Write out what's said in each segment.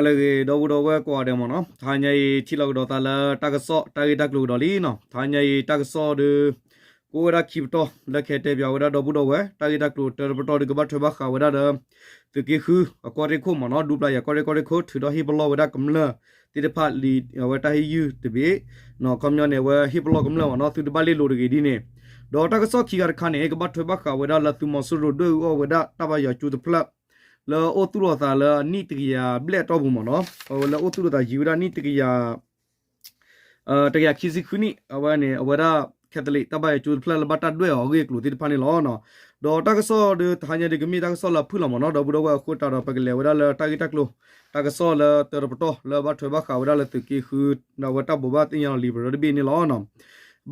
လၢအဂ့ၤ ဒီပုၢ်ဒီဝဲၢ်ကိးဂၤဒဲးမ့ၢ်နီၤ, တဟါညါအံၤ ထံၣ်လိာ်ကဒီးသးလၢတၢ်ကစီၣ် တၢ်ဂ့ၢ်တၢ်ကျိၤကဒီးလံနီၤ. တဟါညါအံၤ တၢ်ကစီၣ်ဒီး ကအိၣ်ဝဲဒၣ်ခံပတီၢ် လၢကဟဲတဲပၠးဝဲဒၣ်ဒီပုၢ်ဒီဝဲၢ် တၢ်ဂ့ၢ်တၢ်ကျိၤတၢတပတီၢ်ဒီး ကဘၣ်ထွဲဘၣ်ဃးဝဲဒၣ်ဒီး သုးက့ဃု အကီၢ်ရ့ၣ်ခိၣ်မ့ၢ်နီၤ, ဒူပျၢ်ယၤကီၢ်ရ့ၣ် ကီၢ်ရ့ၣ်ခိၣ် ထုးထီၣ်ဟ့ၣ်ပလီၢ်ဝဲဒၣ်ကမျၢၢ်သ့ၣ်တဖၣ်လံ အဝဲတၢ်ဟ့ၣ်ယုၢ်တဘ့ၣ်နီၤ. ခီပညီန့ၣ် အဝဲဟ့ၣ်ပလီၢ်ကမျၢၢ်မ့ၢ်နီၤ, သုတဘၣ်လ့လိာ်တဂ့ၤဒ်န့ၣ်. ဒီးတၢ်ကစီၣ်ခံဂၤတခါန့ၣ် ကဘၣ်ထွဲဘၣ်ဃးဝဲဒၣ်လၢသုးမီၤစိရိၤဒွဲၣ်အူအီၣ်ဝဲဒၣ်တၢ်ဘါယွၤကၠိတဖျၢၣ် လၢအိၣ်သူၣ်လီၤသးလၢအနံၣ်တကယၤဘျဲၣ်အတီၢ်ပူၤမ့ၢ်နီၤ, အဝဲလၢအိၣ်သူၣ်လီၤသးယံၤဝဲဒၣ်နံၣ်တကယၤ တကယၤခံဆံဃုနံၣ်, အဝဲန့ၣ် အဝဲဒၣ် Catholic တၢ်ဘါယွၤကၠိတဖျၢၣ်လၢဘၣ်တၢ်ဒွဲၣ်အီၤအဂ့ၢ်အကျိၤသ့ၣ်တဖၣ်န့ၣ်လီၤ. ဒီးတၢ်ကစီၣ်ဒီး တဟါညါဒီး ကမ့ၢ်တၢ်ကစီၣ်လၢအဖုၣ်လီၤမ့ၢ်နီၤ, ဒီပုၢ်ဒီဝဲၢ်အဃိသတးဒီး ပကလဲၤဝဲဒၣ်လၢတၢ်ဂ့ၢ်တၢ်ကျိၤ တၢ်ကစီၣ်လၢတၢတပတီၢ် လၢဘၣ်ထွဲဘၣ်ဃးဝဲဒၣ်လၢသုးက့ဃု ဒီးအဝဲတၢ်ဘိးဘၣ်သ့ၣ်ညါလီၤလံာ်ပရၢတဘ့ၣ်န့ၣ်လီၤ.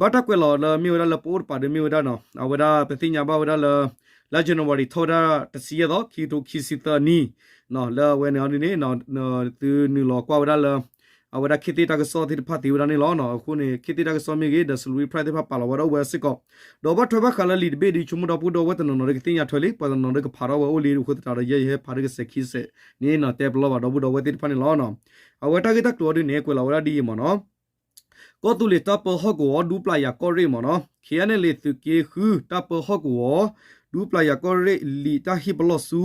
ဘၣ်တၢ်ကွဲးလီၤလၢမ့ၢ်ဝဲဒၣ်လၢပအိၣ်တပၤဒီးမ့ၢ်ဝဲဒၣ်နီၤ, အဝဲဒၣ်ပသ့ၣ်ညါဘၣ်ဝဲဒၣ်လၢ လါ January ထီၣ်ဝဲဒၣ်တဆံယဲၢ်သီ ခံကထိခံဆံသၢနံၣ် လၢအဝဲန့ၣ်အီၤဒ်န့ၣ် သုနုာ်လီၤကွၢ်ဝဲဒၣ်လၢ အဝဲဒၣ်ခ့သ့ၣ်တၢ်ကစီၣ်သ့ၣ်တဖၣ်သ့ဝဲဒၣ်န့ၣ်လီၤ. အဃိန့ၣ် ခ့သ့ၣ်တၢ်ကစီၣ်မ့ၢ်ဂ့ၤ ဒီး Salween Press သ့ၣ်တဖၣ်ပာ်လီၤဝဲဒၣ်အိၣ်ဝဲစ့ၢ်ကီး, ဒီးဘၣ်ထွဲဘၣ်ဃးလၢလံာ်တဘ့ၣ်ဒီး ဆိကမိၣ်ဒီပုၢ်ဒီဝဲၢ်တနီၤနီၤဒီးကသ့ၣ်ညါထွဲလံ, ပှၤတနီၤနီၤဒီးကဖးထီၣ်ဝဲအိၣ်လံအဃိသတးဒီး ယဲယဟဲဖးဒၣ်ကစဲးခံစဲးန့ၣ်နီၤ တဲပလီၢ်ဘၣ်ဒီပုၢ်ဒီဝဲၢ်သ့ၣ်တဖၣ်န့ၣ်လီၤ. အဝဲတၢ်ဂ့ၢ်တၢ်ကျိၤအီၤဒ်န့ၣ် ကွဲးလီၤဝဲဒၣ်ဒ်အံၤမ့ၢ်နီၤ, ကီၢ်သူလ့ၤတၢ်ပၢဟီၣ်ကဝီၤ ဒူပျၢ်ယၤကီၢ်ရ့ၣ်မ့ၢ်နီၤ, KNLA သုးက့ဃု တၢ်ပၢဟီၣ်ကဝီၤ ဒူပျၢ်ယၤကီၢ်ရ့ၣ်လံာ်တၢ်ဟ့ၣ်ပလီၢ်ဆူ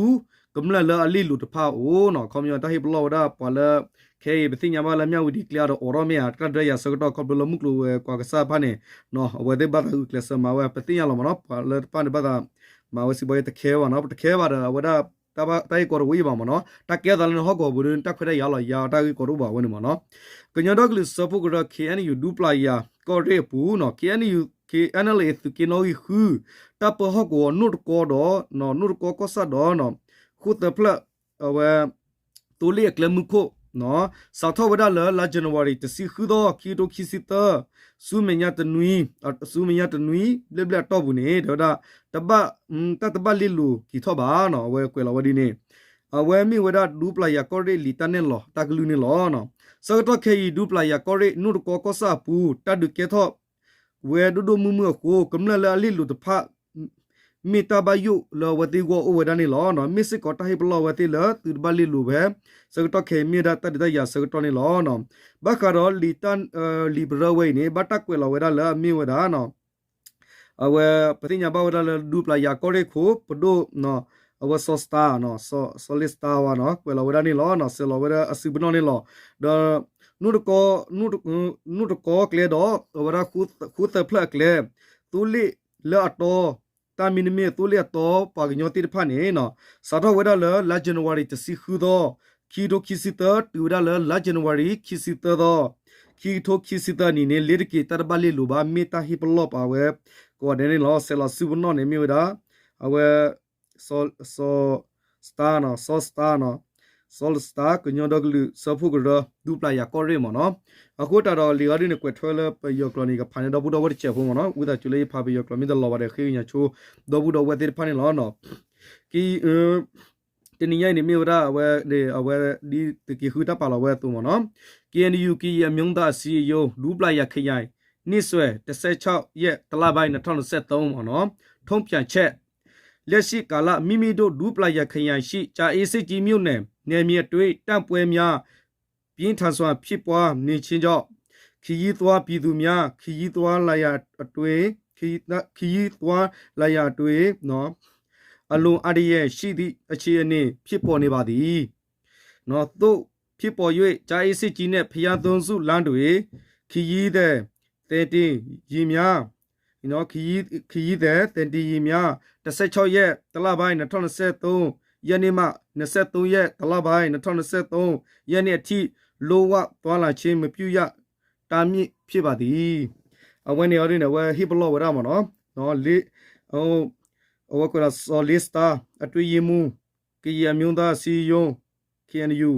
ကမျၢၢ်လၢအလ့လိာ်တဖၣ်အအိၣ်နီၤ. ခီပညီတၢ်ဟ့ၣ်ပလီၢ်ဝဲဒၣ်ပှၤလၢ ခဲအံၤပသ့ၣ်ညါဘၣ်လၢ မြဝတီ ကျဲအံၤဒီးအိးထီၣ်မ့ၢ်ဧါ တၢ်ဒၢယၤဆၢကတီၢ် ခီဖျိလၢမုၢ်ကျိၤဝဲၤကွာ်ကစၢ်တဖၣ်န့ၣ် အဝဲသ့ၣ်ဘၣ်သးဂုာ်ကျဲးစၢးမၤဝဲ ပသ့ၣ်ညါလီၤမ့ၢ်နီၤ, ပှၤလၢတဖၣ်န့ၣ်ဘၣ်သးမၤဝဲစံးဘီယဲ တခဲဘၣ်နီၤ, ပတခဲဘၣ်ဒီး အဝဲဒၣ် တၢ်ဟ့ၣ်ကီးတဝံၤဘၣ်မ့ၢ်နီၤ, တၢ်ကဲသးလၢနဟီၣ်ကဝီၤပူၤဒီး တၢ်ခွဲးတၢ်ယာ်လီၤ ယၤတၢ်ဂ့ၢ်ကီတအိၣ်ဘၣ်ဝဲန့ၣ်မ့ၢ်နီၤ. ကညီဒီကလုာ်စၢဖှိၣ်ကရၢ KNU ဒူပျၢ်ယၤကီၢ်ရ့ၣ်အပူၤနီၤ, KNU KNLA သုးက့နီၣ်ဂံၢ်ဃု တၢ်ပၢဟီၣ်ကဝီၤ နိၣ်တကီဒီး နိၣ်တကီကီၢ်ဆၣ်ဒီး ဃိၣ်သၢဖျၢၣ် အဝဲ သိလ့ၣ်အကျဲမုၢ်ခိၣ် စးထီၣ်ဝဲဒၣ်လၢလါ January တဆံဃုသီ ခံကထိခံဆံသၢ ဆူမဲာ်ညါတနွံ ဆူမဲာ်ညါတနွံ ဘျဲၣ်ဘျဲၣ်အတီၢ်ပူၤန့ၣ် တဲဝဲဒၣ် တဘၣ် တၢ်တဘၣ်လ့လိာ်က့ၤထီၣ်ဘၣ်နီၤ, အဝဲကွဲးလီၤဝဲဒ်န့ၣ်, အဝဲမ့ၢ်ဝဲဒၣ်ဒူပျၢ်ယၤကီၢ်ရ့ၣ်လံာ်တၢ်နဲၣ်လီၤတၢ်ကလုၢ်န့ၣ်လီၤ. ဆၢကတီၢ်ခဲအံၤ ဒူပျၢ်ယၤကီၢ်ရ့ၣ် နိၣ်တကီကီၢ်ဆၣ်အပူၤ တၢ်ဒုးကဲထီၣ် ဝဲဒိၣ်ဒိၣ်မုၢ်မုၢ်အဃိ ကမျၢၢ်လၢအလ့လိာ်တဖၣ် မ့ၢ်တၢ်ဘၣ်ယိၣ်လၢအဝဲသ့ၣ်ဂီၢ်အိၣ်ဝဲဒၣ်န့ၣ်လီၤ. မ့ၢ်စ့ၢ်ကီးတၢ်ဟ့ၣ်ပလီၢ်အဝဲသ့ၣ်လၢသုတဘၣ်လ့လိာ်ဝဲ ဆၢကတီၢ်ခဲအံၤမ့ၢ်ဝဲဒၣ်တၢ်ဒုးတၢ်ယၤဆၢကတီၢ်န့ၣ်လီၤ. ဘၣ်ဃးဒီးလံာ်တၢ် လံာ်ပရၢဝဲအံၤန့ၣ် ဘၣ်တၢ်ကွဲးလီၤဝဲဒၣ်လၢအမ့ၢ်ဝဲဒၣ် အဝဲ ပသ့ၣ်ညါဘၣ်ဝဲဒၣ်လၢဒူပျၢ်ယၤကီၢ်ရ့ၣ်ခိၣ် ပဒိၣ် အဝဲစီၤစတါ စီၤလ့စတါဝဲနီၤ ကွဲးလီၤဝဲဒၣ်န့ၣ်လီၤ. စဲးလီၤဝဲဒၣ်အစုပနီၣ်န့ၣ်လီၤ. ဒီး နိၣ်တကီ နိၣ်တကီကျဲဒီး အဝဲဒၣ်ဃိသၢဖျၢၣ်အကျဲ သိလ့ၣ်လၢအတီ တၢ်မ့တမ့ၢ်သိလ့ၣ်အတီ ပှၤကညီသ့ၣ်တဖၣ်န့ၣ် စးထီၣ်ဝဲဒၣ်လၢလါ January တဆံဃုသီ ခံကထိခံဆံသၢ တုၤဝဲဒၣ်လၢလါ January ခံဆံသၢသီ ခံကထိခံဆံသၢနံၣ်န့ၣ် လ့ၤတက့ၤတၢ်တဘၣ်လ့လိာ်ဘၣ် မ့ၢ်တၢ်ဟ့ၣ်ပလီၢ်ပာ်ဝဲ ကိးဂၤဒဲးန့ၣ်လီၤ. စဲးလီၤစုပနီၣ်န့ၣ်မ့ၢ်ဝဲဒၣ် အဝဲ စီၤ စီၤစတါ စီၤလ့စတါ ကညီဒီကလုာ်စၢဖှိၣ်ကရၢ ဒူပျၢ်ယၤကီၢ်ရ့ၣ်မ့ၢ်နီၤ. အဃိသတးဒီးလံာ်အီၤဒ်န့ၣ် ကွဲးထွဲလၢပယီၤကျိာ်န့ၣ် ကဖးန့ၢ်ဒီပုၢ်ဒီဝဲၢ်တစဲးဖိမ့ၢ်နီၤ. ဝံသးစူၤလၢယဖးပယီၤကျိာ်မ့ၢ်တလီၤဘၣ်ဒီး ဃ့ကညးဆိ ဒီပုၢ်ဒီဝဲၢ်သ့ၣ်တဖၣ်န့ၣ်လီၤ. တနံၤညါအံၤန့ၣ်မ့ၢ်ဝဲဒၣ်အဝဲ အဝဲဒ်သုးက့ဃုတၢ်ပာ်လီၤဝဲအသိးမ့ၢ်နီၤ. KNU ကရင်အမျိုးသားအစည်းအရုံး ဒူပျၢ်ယၤခရိုင် နှစ်စွဲ တစ်ဆယ့်ခြောက်ရက် တစ်လပိုင်း နှစ်ထောင့်နှစ်ဆယ့်သုံး မ့ၢ်နီၤ ထုတ်ပြန်ချက် လက်ရှိကာလ မိမိတို့ ဒူပျာ်ယၤခရိုင်ရှိ ကြာအင်းဆိပ်ကြီးမြို့နယ် နယ်မြေအတွင်း တိုက်ပွဲများ ပြင်းထန်စွာ ဖြစ်ပွားနေခြင်းကြောင့် ခရီးသွားပြည်သူများ ခရီးသွားလာရာအတွင်း ခရီးသွားလာရာအတွင်း အလွန်အန္တရာယ်ရှိသည့် အခြေအနေ ဖြစ်ပေါ်နေပါသည်။ သို့ဖြစ်ပေါ်၍ ကြာအင်းဆိပ်ကြီးနှင့် ဘုရားသုံးဆူလမ်းတွင် ခရီးသည် သဲတင်ယာဉ်များ နော် ခရီး ခရီးသည် သဲတင်ယာဉ်များ တစ်ဆယ့်ခြောက်ရက် တစ်လပိုင်း နှစ်ထောင့်နှစ်ဆယ့်သုံးရက်နေ့မှ နှစ်ဆယ့်သုံးရက် တစ်လပိုင်း နှစ်ထောင့်နှစ်ဆယ့်သုံးရက်နေ့အထိ လုံးဝသွားလာခြင်းမပြုရတားမြစ်ဖြစ်ပါသည်။ အဝဲန့ၣ်အီၤဒ်န့ၣ် အဝဲဟ့ၣ်ပလီၢ်ဝဲဒၣ်မ့ၢ်နီၤ လ့ အဝဲကွဲးလီၤ စီၤလ့စတါ အတွင်းရေးမှူး ကရင်အမျိုးသားအစည်းအရုံး KNU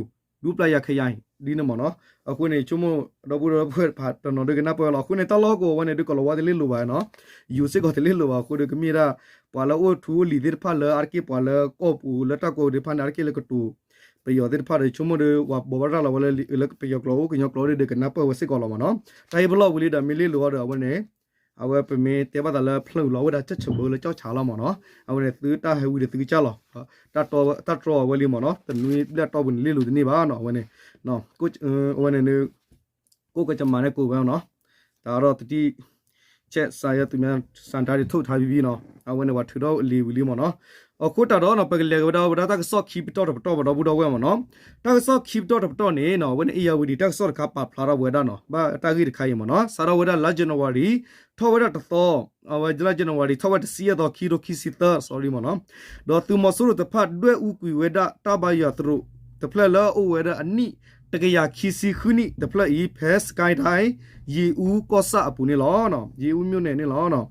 ဒူပျာ်ယၤခရိုင် ဒ်န့ၣ်မ့ၢ်နီၤ. အဃိန့ၣ် ဆိကမိၣ်ဒီပုၢ်ဒီဝဲၢ်တနီၤဒုးကနၢ်ပၢၢ်လီၤ. အဃိန့ၣ် တၢ်လီၢ်ဟီၣ်ကဝီၤဝဲန့ၣ် ဒုးကီၤလၤဝါတလ့လိာ်ဘၣ်နီၤ, ယူၤစ့ၢ်ကီးတလ့လိာ်ဘၣ်. အဃိဒီးကမ့ၢ်ဒၣ် ပှၤလၢအိၣ်ထူအိၣ်လံၤသ့ၣ်တဖၣ်လၢအါတက့ၢ်ပှၤလၢကီၢ်ပူၤလၢတၢ်ကိးသ့ၣ်တဖၣ်န့ၣ် အါတက့ၢ်လၢကတိၤပယီၤသ့ၣ်တဖၣ်ဒီး ဆိကမိၣ်ဒီး ပှၤဘိးဘၣ်ရၤလီၤဝဲလၢ လၢပယီၤကျိာ်အိၣ် ကညီကျိာ်အိၣ်ဒီး ကနၢ်ပၢၢ်ဝဲစ့ၢ်ကီးလီၤမ့ၢ်နီၤ. တၢ်ဟ့ၣ်ပလီၢ်ဝံၤလံဒီးမ့ၢ်လ့လိာ်အီၤဒီး အဝဲန့ၣ် အဝဲပမ့ၢ်တဲဘၣ်သးလၢဖျၢၣ်လီၤဝဲဒၣ်ကၠၢ်ဆၢဘၢလၢကၠီၣ်ဆၣ်လီၤမ့ၢ်နီၤ, အဝဲန့ၣ်သုတၢ်ဟဲဝံၤဒီးသုကစၢ်လီၤ, တၢ်တြီအဝဲလံမ့ၢ်နီၤ, တနွံဘျဲၣ်တီၢ်ပူၤန့ၣ်လ့လိာ်တန့ၢ်ဘၣ်နီၤ, အဝဲန့ၣ် အဝဲန့ၣ် ကိးကစၢ်မၤန့ၣ်ကိးဝဲနီၤ, တၢ်ဒီးတထံၣ် ဆဲးစးယဲသုမ့ၢ်စၣ်တၢ်ဒ်ထိၣ်ထါဘံဘံနီၤ, အဝဲန့ၣ်ပှၤထုးထီၣ်လံာ်ဝံၤလံမ့ၢ်နီၤ, အဃိတၢ်ဒီးနီၤ ပကလဲၤက့ၤဝဲဒၣ်ဝဲဒၣ်တၢ်ကစီၣ်ခံပတီၢ်တပတီၢ်ပဒီပုၢ်ဒီဝဲၢ်မ့ၢ်နီၤ, တၢ်ကစီၣ်ခံပတီၢ်တပတီၢ်န့ၣ်နီၤ အဝဲန့ၣ် အ့ၣ်ယၢ်ဝံၤဒံး တၢ်ကစီၣ်တခါပာ်ဖျါထီၣ်ဝဲဒၣ်နီၤ, ဘၣ်တၢ်ဂ့ၢ်တခါအံၤမ့ၢ်နီၤ, စးထီၣ်ဝဲဒၣ်လါ January ထီၣ်ဝဲဒၣ်တသီ, အဝဲလါ January ထီၣ်ဝဲတဆံယဲၢ်သီ ခံကထိခံဆံသၢ sorry မ့ၢ်နီၤ, ဒီးသုးမီၤစိရိၤတဖၣ်ဒွဲၣ်အူကွံာ်ဝဲဒၣ်တၢ်ဘါယွၤသရိာ်တဖျၢၣ်လၢအအိၣ်ဝဲဒၣ်အနံၣ် တကယၤခံဆံဃုနံၣ်တဖျၢၣ်အံၤ ဖဲ စကဲဒဲး ယ့ၣ်အူကီၢ်ဆၣ်အပူၤန့ၣ်လီၤ, ယ့ၣ်အူ မြို့နယ် န့ၣ်လီၤ.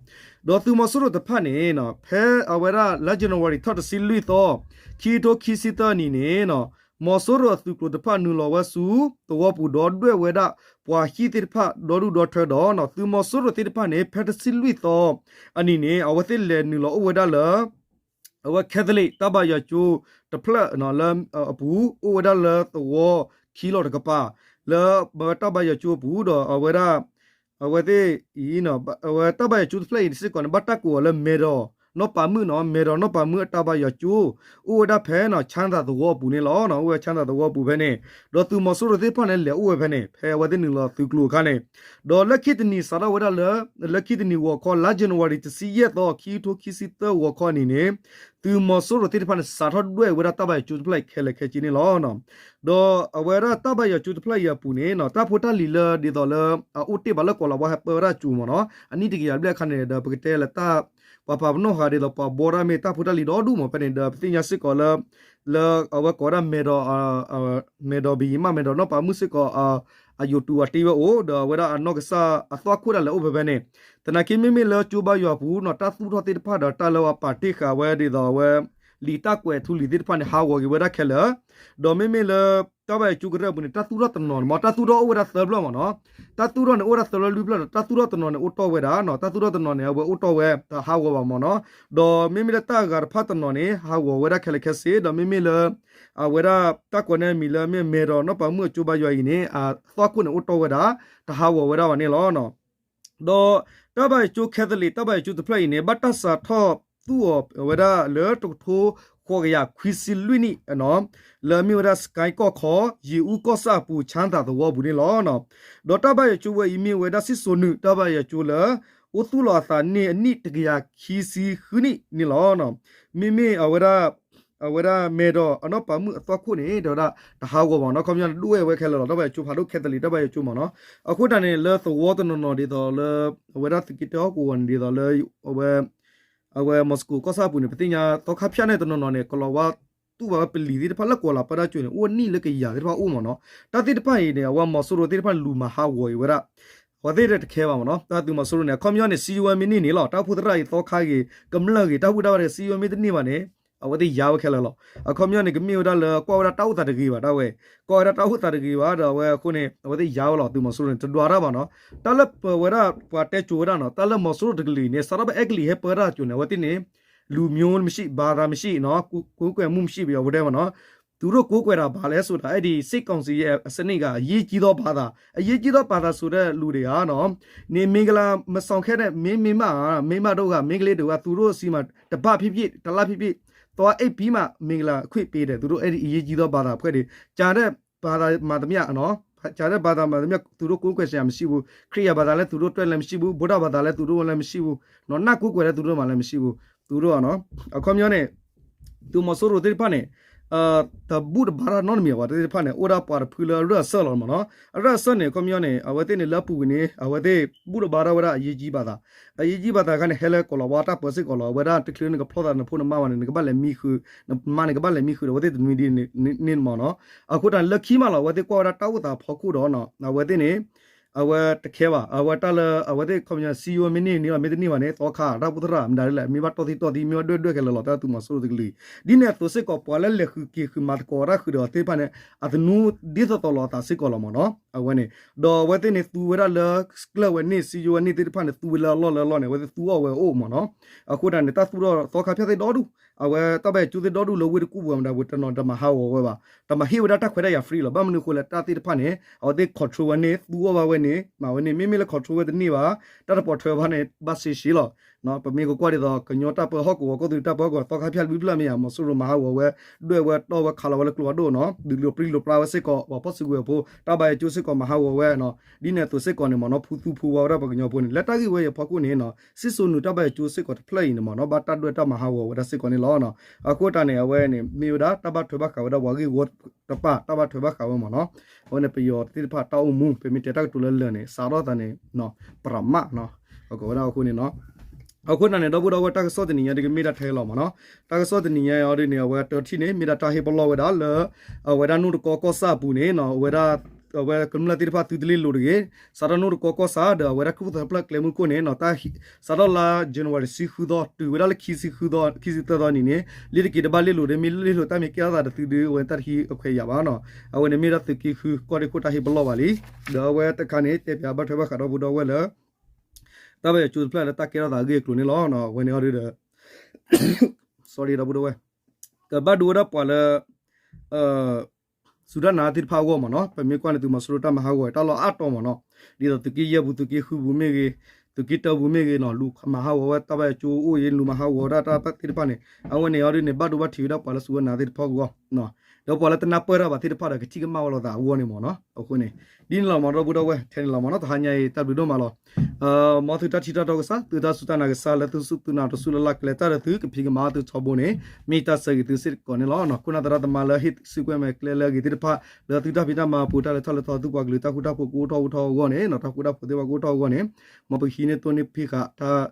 ဒီးသုးမီၤစိရိၤတဖၣ်န့ၣ် ဖဲအဝဲဒၣ်လါ January ထီၣ်တဆံလွံၢ်သီ, ခံကထိခံဆံသၢနံၣ်န့ၣ် မီၤစိရိၤအသုးကျိၤတဖၣ်နုာ်လီၤဝဲဆူသဝီပူၤဒီးဒွဲၣ်ဝဲဒၣ်ပှၤဟံၣ်သ့ၣ်တဖၣ်ဒီဒူၣ်ဒီထၢဒီး သုးမီၤစိရိၤသ့ၣ်တဖၣ်န့ၣ် ဖဲတဆံလွံၢ်သီအနံၤန့ၣ် အဝဲသ့ၣ်လဲၤနုာ်လီၤအိၣ်ဝဲဒၣ်လၢ အဝဲ Catholic တၢ်ဘါယွၤကၠိတဖျၢၣ်လၢအပူၤ အိၣ်ဝဲဒၣ်လၢသဝီခံလီၤတကပၤ လၢတၢ်ဘါယွၤကၠိအပူၤဒီး အဝဲဒၣ် အဝဲသ့ၣ်အံၤ အဝဲတၢ်ဘါယွၤကၠိတဖျၢၣ်အံၤစ့ၢ်ကီးန့ၣ် ဘၣ်တၢ်ကိးအီၤလၢ မဲဒီးနီၢ်ပၤမုၣ်နီၤ, မဲဒီးနီၢ်ပၤမုၣ်အတၢ်ဘါယွၤကၠိ အိၣ်ဝဲဒၣ်ဖဲ ချမ်းသာ သဝီအပူၤန့ၣ်လီၤ. အိၣ်ဝဲ ချမ်းသာ သဝီအပူၤဖဲန့ၣ် ဒီးသုးမီၤစိရိၤသ့ၣ်တဖၣ်န့ၣ် လဲၤအိၣ်ဝဲဖဲန့ၣ် ဖဲအဝဲသ့ၣ်နုာ်လီၤသုးကျိၤအခါန့ၣ် ဒီးလၢခံတနံၤစးထီၣ်ဝဲဒၣ်လၢ လၢခံတနံၤဂီၤခီ လါ January တဆံယဲၢ်သီ ခံကထိခံဆံသၢဂီၤခီအနံၤန့ၣ် သုးမီၤစိရိၤသ့ၣ်တဖၣ်န့ၣ် စးထီၣ်ဒွဲၣ်ဝဲဒၣ်တၢ်ဘါယွၤကၠိတဖျၢၣ်အံၤခဲလၢာ်ခဲဆ့န့ၣ်လီၤ. ဒီးအဝဲဒၣ်တၢ်ဘါယွၤကၠိတဖျၢၣ်အံၤအပူၤန့ၣ် တၢ်ဖိတၢ်လံၤလၢဒ်သိးလၢ အအိၣ်တ့ၢ်ဘၣ်လၢကီးလၤဝါဟဲပၢဝဲဒၣ်ကၠိမ့ၢ်နီၤ အနံၣ်တကယၤဘျဲၣ်အခါန့ၣ်ဒီး ပကတဲလၢတၢ် ပှၤပာ်ပနီၣ်ဃာ်ဒ်သိးပှၤဘှီတၢ်မ့ၢ်တၢ်ဖိတၢ်လံၤဒီဒူၣ်မ့ၢ် ဖဲန့ၣ်ဒီး ပသ့ၣ်ညါစ့ၢ်ကီးလၢ လၢအဝဲကိးဝဲဒၣ် မဲဒီး မဲဒီးဘယံၤမး မဲဒီးနီၢ်ပၤမုၣ်စ့ၢ်ကီး အယိၤတူၤအတ့ဝဲအိၣ် ဒီးအဝဲဒၣ်အနီၢ်ကစၢ်အသွၣ်ခိၣ်ဒၣ်လဲာ်အိၣ်ဖဲဖဲန့ၣ် သနာ်က့မ့မ့ၢ်လၢကၠိဘါယွၤအပူၤနီၤ တၢ်သူၣ်ထီၣ်သ့ၣ်တဖၣ်ဒီးတၢ်လၢပှၤပာ်တ့ၢ်ဃာ်ဝဲဒ်သိးအဝဲ လံာ်တၢ်ကွဲးထူလံာ်သ့ၣ်တဖၣ်န့ၣ် ဟးဂီၤက့ၤဝဲဒၣ်ခဲလၢာ် ဒီးမ့မ့ၢ်လၢ တၢ်ဘါယွၤကၠိကရၢၢ်အပူၤန့ၣ် တၢ်သူၣ်ထီၣ်တနီၤန့ၣ်မ့ၢ် တၢ်သူၣ်ထီၣ်အိၣ်ဝဲဒၣ်သၢဖျၢၣ်မ့ၢ်နီၤ တၢ်သူၣ်ထီၣ်န့ၣ်အိၣ်ဝဲဒၣ်သၢဖျၢၣ်လွံၢ်ဖျၢၣ်ဒီး တၢ်သူၣ်ထီၣ်တနီၤန့ၣ်အိၣ်တီၢ်ဝဲဒၣ်နီၤ တၢ်သူၣ်ထီၣ်တနီၤန့ၣ် အဝဲအိၣ်တီၢ်ဝဲတဟးဂီၤဘၣ်မ့ၢ်နီၤ ဒီးမ့မ့ၢ်လၢတၢ်ဂၤတဖၣ်တနီၤန့ၣ် ဟးဂီၤဝဲဒၣ်ခဲလၢာ်ခဲဆ့ ဒီးမ့မ့ၢ်လၢ အဝဲဒၣ်တၢ်ကိးန့ၢ်အမံၤလၢမ့ၢ်မဲဒီးနီၢ်ပၤမုၣ်အကၠိဘါယွၤအံၤန့ၣ် အသွၣ်ခိၣ်န့ၣ်အိၣ်တီၢ်ဝဲဒၣ် တဟးဂီၤဝဲဒၣ်ဘၣ်န့ၣ်လီၤ. ဒီးတၢ်ဘါယွၤကၠိ Catholic တၢ်ဘါယွၤကၠိတဖျၢၣ်အံၤန့ၣ် ဘၣ်တၢ်စးထီၣ်သူၣ်အီၤဝဲဒၣ်လၢတကထိဃိးကယၤခွံဆံလွံၢ်နံၣ် လၢအမ့ၢ်ဝဲဒၣ် စကဲကီၢ်ခီ ယ့ၣ်အူကီၢ်ဆၣ်အပူၤ ချမ်းသာ သဝီပူၤန့ၣ်လီၤ. ဒီးတၢ်ဘါယွၤကၠိဝဲအံၤမ့ၢ်ဝဲဒၣ်စံၣ်စိၤနုာ် တၢ်ဘါယွၤကၠိလၢ အိၣ်သူၣ်လီၤအသးန့ၢ်အနံၣ်တကယၤခံဆံဃုနံၣ်န့ၣ်လီၤ. မ့မ့ၢ်အဝဲဒၣ် အဝဲဒၣ်မဲဒီးအနီၢ်ပၤမုၣ်အသွၣ်ခိၣ်န့ၣ် တဲဝဲဒၣ်တဟးဂီၤဘၣ်နီၤ ခီပညီန့ၣ် ဒွဲၣ်ဝဲခဲလၢာ်လီၤ တၢ်ဘါယွၤကၠိဖးဒိၣ် Catholic တၢ်ဘါယွၤကၠိမ့ၢ်နီၤ အဃိတၢ်န့ၣ် လၢသဝီတနီၤနီၤဒ်သိးလၢ အဝဲဒၣ်သုးက့တၢဟီၣ်ကဝီၤန့ၣ်ဒ်သိးလၢ အဝဲ အဝဲ Moscow ကီၢ်ဆၣ်အပူၤန့ၣ် ပသ့ၣ်ညါသီခါဖၠၣ်န့ၣ်တနီၤနီၤန့ၣ် ကလီၤဝါ သူၣ်ဘၣ်ဝဲပလံၤသ့ၣ်တဖၣ်လၢကီးလၤပၢတၢ်ကၠိန့ၣ် အိၣ်နံၣ်လၢကယၤသ့ၣ်တဖၣ်အိၣ်မ့ၢ်နီၤ တၢ်သ့ၣ်တဖၣ်အံၤန့ၣ် အဝဲမီၤစိရိၤသ့ၣ်တဖၣ်လူၤမၤဟးဂီၤအံၤဝဲဒၣ် အဝဲသ့ၣ်တခဲဘၣ်မ့ၢ်နီၤ တၢ်သုးမီၤစိရိၤန့ၣ် အခီပညီန့ၣ် စံယိၤဝဲမ့ၢ်န့ၢ်န့ၣ်လီၤ တၢ်အိၣ်ဖှိၣ်သရၣ်အံၤသီခါဂ့ၤ ကမျၢၢ်ဂ့ၤ တၢ်ဟူးတၢ်ဘါတဂ့ၤ စံယိၤဝဲမ့ၢ်တန့ၢ်ဘၣ်န့ၣ် အဝဲသ့ၣ်ယါဝဲခဲလၢာ်လီၤ အခီပညီန့ၣ် ကမ့ၢ်ဝဲဒၣ်လၢကွၢ်ဝဲဒၣ်တၢ်အိၣ်သးတဂ့ၤဘၣ် တၢ်ဝဲ ကွၢ်ဝဲဒၣ်တၢ်အိၣ်သးတဂ့ၤဘၣ်ဒီးအဝဲအဃိန့ၣ် အဝဲသ့ၣ်ယါဝဲလီၤ သုးမီၤစိရိၤန့ၣ် တဒွးတၢ်ဘၣ်နီၤ တၢ်လၢပဝဲဒၣ်ပှၤတဲကိၤဝဲဒၣ်နီၤ တၢ်လၢမီၤစိရိၤတကလုာ်အံၤန့ၣ် စးထီၣ်ဖဲအဲကလံးဟဲပၢတၢ်ကၠိန့ၣ် အဝဲသ့ၣ်န့ၣ် လူမျိုးမရှိ ဘာသာမရှိ ကိုးကွယ်မှုမရှိ ပယီၤဝဲဒဲးမ့ၢ်နီၤ သူတို့ကိုးကွယ်တာဘာလဲဆိုတာ အဲဒီစစ်ကောင်စီရဲ့အစနစ်ကအရေးကြီးသောဘာသာ အရေးကြီးသောဘာသာဆိုတဲ့လူတွေကနော် နေမင်္ဂလာမဆောင်ခဲ့တဲ့ မင်းမင်းမ မင်းမတို့က မင်းကလေးတွေက သူတို့ဆီမှာ တစ်ပတ်ဖြစ်ဖြစ် တစ်လဖြစ်ဖြစ် သွားအိပ်ပြီးမှ မင်္ဂလာခွင့်ပေးတယ် သူတို့ အဲဒီအရေးကြီးသောဘာသာအဖွဲ့တွေ ကျန်တဲ့ဘာသာမှန်သမျှနော် ကျန်တဲ့ဘာသာမှန်သမျှ သူတို့ကိုးကွယ်စရာမရှိဘူး ခရစ်ယာန်ဘာသာလည်း သူတို့အတွက်လည်းမရှိဘူး ဗုဒ္ဓဘာသာလည်း သူတို့လည်းမရှိဘူးနော် နတ်ကိုးကွယ်တဲ့ သူတို့မှာလည်းမရှိဘူး သူတို့ကနော် အခီပညီန့ၣ် သုးမီၤစိရိၤသ့ၣ်တဖၣ်န့ၣ် တဘူၣ်တဘါတၢ်နီတမံၤဘၣ် သ့ၣ်တဖၣ်န့ၣ် အိၣ်ဒၣ်ပှၤတဖုလၢအရၢၢ်အစၢၢ်လီၤမ့ၢ်နီၤ အရၢၢ်အစၢၢ်န့ၣ် အခီပညီန့ၣ် အဝဲသ့ၣ်န့ၣ်လၢအပူၤကွံာ်န့ၣ် အဝဲသ့ၣ်ဘူၣ်တဘါထီၣ်ဝဲဒၣ်အရေးကြီးဘာသာ အရေးကြီးဘာသာခါန့ၣ် ဟဲလၢကီးလီၤဝါတၢ်ပၢဆ့ၣ်ကီးလီၤ အဝဲဒၣ်တချုးနကဖျီသးနဖိနမါဘၣ်န့ၣ် နကဘၣ်လဲၤမံဃုာ် နမါန့ၣ်ကဘၣ်လဲၤမံဃုာ်ဒီး အဝဲသ့ၣ်တနွံဒ်န့ၣ်မ့ၢ်နီၤ အဃိတၢ်လၢခံမးလီၤ အဝဲသ့ၣ်ကွၢ်ဝဲဒၣ်တၢ်အိၣ်သးဖီခိၣ်ဒီး အဝဲသ့ၣ်န့ၣ် အဝဲတခဲဘၣ် အဝဲတၢ်လၢ အဝဲသ့ၣ်ခီပညီ စံယိၤဝဲမ့ၢ်န့ၢ်န့ၢ်လီၤ မ့ၢ်တန့ၢ်ဘၣ်န့ၣ် သီခါ တၢ်အိၣ်ဖှိၣ်သရၣ် မတၤဒ်လဲၣ် မ့ၢ်ဘၣ်တီၢ်သံတီၢ်သံ မ့ၢ်ဘၣ်ဒွဲၣ်ဒွဲၣ်ခဲလၢာ်လီၤ တၢ်သုးမီၤစိရိၤတကလုာ်အံၤ ဒ်န့ၣ်အသိးစ့ၢ်ကီး ပှၤလၢလဲၤဃုာ်က့ၤဃုာ်မၤသကိးတၢ်ဃုာ်ဒီးသ့ၣ်တဖၣ်န့ၣ် အသနူဒ်သိးသိးလီၤအသးစ့ၢ်ကီးလီၤမ့ၢ်နီၤ အဝဲန့ၣ် ဒီးအဝဲသ့ၣ်န့ၣ်သူဝဲဒၣ်လၢ ကျၢၢ်ဝဲန့ၣ် စံယိၤဝဲန့ၣ်သ့ၣ်တဖၣ်န့ၣ် သူဝဲလၢအလီၢ်လၢအလီၢ်န့ၣ် အဝဲသ့ၣ်သူအီၣ်ဝဲအိၣ်မ့ၢ်နီၤ အဃိတၢ်န့ၣ် တၢ်သူၣ်ထီၣ်သီခါဖၠၣ်သ့ၣ်ဒီဒူၣ် အဝဲတၢ်ဘၣ်ယိၤကၠိသ့ၣ်ဒီဒူၣ်လၢဝ့ၢ်တကူၣ်ပူၤမတၤ ပတနီၤတမၤဟးဂီၤဝဲဘၣ်, တမၤဟ့ၣ်ဝဲဒၣ်တၢ်ခွဲးတၢ်ယာ် free လီၤ. ဘၣ်မနုၤအဃိလဲၣ် တၢ်သ့ၣ်တဖၣ်န့ၣ် အဝဲသ့ၣ် control ဝဲန့ၣ် သူအီၣ်ဘၣ်ဝဲန့ၣ် မၤဝဲန့ၣ် မ့မ့ၢ်လၢ control ဝဲတန့ၢ်ဘၣ်, တၢ်တပိာ်ထွဲဘၣ်န့ၣ် ဘၣ်စ့ၢ်ကီးလီၤ. ပမ့ၢ်ကကွၢ်ဒ်သိး ကညီတၢ်ပၢဟီၣ်ကဝီၤ ကီၢ်သူလ့ၤတၢ်ပၢဟီၣ်ကဝီၤ သီခါဖၠၣ်လွံၢ်ဖျၢၣ်မ့ၢ်ဧါ မီၤစိရိၤမၤဟးဂီၤဝဲ ဒွဲၣ်ဝဲတီၢ်ဝဲခးလီၤဝဲလၢကျိဖးဒိၣ်နီၤ ဒုးလိာ်ပြံလိာ်ပြါဝဲစ့ၢ်ကီး ပှၤဖီၣ်စုကဝဲၤဖိ တၢ်ဘၣ်ယိၤကၠိစ့ၢ်ကီးမၤဟးဂီၤဝဲနီၤ ဒ်န့ၣ်အသိးစ့ၢ်ကီးန့ၣ်မ့ၢ်နီၤ ဖူသူဖူဝါဝဲဒၣ်ပှၤကညီဖိန့ၣ် လၢတၢ်ဂ့ၢ်ဝဲအံၤအဖီခိၣ်န့ၣ်နီၤ စံၣ်စိနုာ်တၢ်ဘၣ်ယိၤကၠိစ့ၢ်ကီးတဖျၢၣ်အံၤန့ၣ်မ့ၢ်နီၤ ဘၣ်တၢ်ဒွဲၣ်တၢ်မၤဟးဂီၤဝဲဒၣ်စ့ၢ်ကီးန့ၣ်လီၤ. အဃိတၢ်န့ၣ် အဝဲန့ၣ် မ့ၢ်ဝဲဒၣ်တၢ်ဘၣ်ထွဲဘၣ်ဃးဝဲဒၣ်ပှၤဂ့ၢ်ဝီတပၤ တၢ်ဘၣ်ထွဲဘၣ်ဃးဝဲမ့ၢ်နီၤ အဝဲန့ၣ်ပယီၤသ့ၣ်တဖၣ်တၢ်အိၣ်မူ ပမ့ၢ်တဲတၢ်ကတိၤလၢလၢာ်န့ၣ် စးထီၣ်သးန့ၣ် ပြမနီၤ အကိးဝဲဒၣ်အဃိန့ၣ်နီၤ အဃိန့ၣ်န့ၣ် ဒီပုၢ်ဒီဝဲၢ် တၢ်ကစီၣ်တနံၤညါဒ်ကမ့ၢ်ဒၣ်ထဲလီၤမ့ၢ်နီၤ တၢ်ကစီၣ်တနံၤညါအံၤဒ်န့ၣ် အဝဲတထံၣ်န့ၣ် မ့ၢ်ဒၣ်တၢ်ဟ့ၣ်ပလီၢ်ဝဲဒၣ်လၢ အဝဲဒၣ်နိၣ်တကီကီၢ်ဆၣ်အပူၤန့ၣ် အဝဲဒၣ် အဝဲကမျၢၢ်သ့ၣ်တဖၣ်သုတလ့ၢ်လိာ်တဂ့ၤ စးထီၣ်နိၣ်တကီကီၢ်ဆၣ်ဒီး အဝဲဒၣ်ခိၣ်သၢဖျၢၣ်ကျဲမုၢ်ခိၣ်န့ၣ်နီၤ စးထီၣ်လါ January တဆံဃုသီ တုၤဝဲဒၣ်လၢ ခံဆံသၢသီန့ၣ်န့ၣ် လ့ၤတက့ၤတဘၣ်လ့ၢ်လိာ်ဒီး မ့ၢ်လ့ၢ်လိာ်တၢ်မ့ၢ်ကဲထီၣ်သးတသုဒီး အဝဲတၢ်တဟံးအခွဲးယာ်ဘၣ်နီၤ အဝဲန့ၣ်မ့ၢ်ဒၣ်သုးက့ဃုကီၢ်ရ့ၣ်ခိၣ်တၢ်ဟ့ၣ်ပလီၢ်ဘၣ်လံ ဒီးအဝဲတခါန့ၣ် တဲပၠးဘၣ်ထွဲဘၣ်ဃးဒီပုၢ်ဒီဝဲၢ်လၢ တၢ်ဘၣ်ယိၤကၠိတဖျၢၣ်လၢတၢ်ကဲထီၣ်သးအဂ့ၢ်အကျိၤန့ၣ်လီၤ. အဝဲန့ၣ်အီၤဒ်ဒီး sorry ဒီပုၢ်ဒီဝဲၢ် ကဘၣ်ဒိဝဲဒၣ်ပှၤလၢ စူၤတၢ်နာ်သ့ၣ်တဖၣ်အဂီၢ်မ့ၢ်နီၤ ပမ့ၢ်ကွၢ်န့ၣ် သုးမီၤစိရိၤတၢ်မၤဟးဂီၤတၢ်လီၢ်အါတီၤမ့ၢ်နီၤ ဒ်သိးသုးက့ယဲၢ်ပူၤ သုးက့ဃုပူၤမ့ၢ်ဂ့ၤ သုးက့တၢပူၤမ့ၢ်ဂ့ၤနီၤ လူၤမၤဟးဂီၤဝဲတၢ်ဘၣ်ယိၤကၠိအိၣ်အံၤ လူၤမၤဟးဂီၤဝဲဒၣ်တၢ်သ့ၣ်တဖၣ်န့ၣ် အဝဲန့ၣ်အီၤဒ်န့ၣ် ဘၣ်ဒိဘၣ်ထံးဝဲဒၣ်ပှၤလၢစူၤဝဲနာ်သ့ၣ်တဖၣ်အဂီၢ် ဒီးပှၤလၢတနၢ်ပၢၢ်တၢ်ဘၣ်သ့ၣ်တဖၣ်ဒီး ကထံၣ်ကမၣ်ဝဲလိာ်သးအဂီၢ်န့ၣ်မ့ၢ်နီၤ အဃိန့ၣ် ဒ်န့ၣ်လီၤမ့ၢ်ဒီပုၢ်ဒီဝဲၢ် ထဲန့ၣ်လီၤမ့ၢ်နီၤ တဟါညါအံၤ တၢ်ဘျုးဒိၣ်မးလီၤ. မ်သုတၢ်ထံၣ်တၢ်တီကစၢ် သုတၢ်စူၢ်တၢ်နာ်ကစၢ်လၢသုစူၢ်သုနာ်တစူၢ်လၢ်လၢ်ကျဲတၢ်ဒီးသုကဖံးကမၤသုထီဘိန့ၣ် မ့ၢ်တၢ်ဆၢဂ့ၤသုစ့ၢ်ကီးန့ၣ်လီၤ. ခိၣ်နၢ်သရၣ်သမါလၢဟ့ၣ်သုကွဲမဲာ်ကျဲလၢအဂ့ၤသ့ၣ်တဖၣ် လၢသုတၢ်ဖံးတၢ်မၤအပူၤ တၢ်လဲၤထီၣ်လဲၤထီ သုပှၤကလုာ်တၢ်ဃူတၢ်ဖိးကအိၣ်ထီၣ်အိၣ်ထီၣ်အဂီၢ်န့ၣ် တၢ်ဃူတၢ်ဖိးသ့ၣ်တဖၣ်ကအိၣ်ထီၣ်အဂီၢ်န့ၣ် မ်ပဟံးန့ၢ်သိးန့ၢ်ဖံးဃာ်တၢ်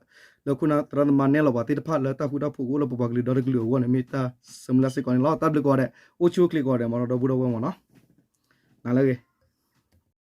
လၢခိၣ်နၢ်သရၣ်သမါနဲၣ်လီၤပှၤသ့ၣ်တဖၣ်လၢတၢ်ဃူတၢ်ဖိးကအိၣ်လၢပပှၤကလုာ်ဒီတကလုာ်အဂီၢ်န့ၣ် မ့ၢ်တၢ်ဆၢမုၢ်လၢ်စ့ၢ်ကီးန့ၣ်လီၤ. တၢ်ဘျုးကိးဂၤဒဲး အိၣ်ဆူၣ်အိၣ်ချ့ကိးဂၤဒဲးမ့ၢ်ဒီပုၢ်ဒီဝဲၢ်မ့ၢ်နီၤ နၤလၢအဂ့ၤ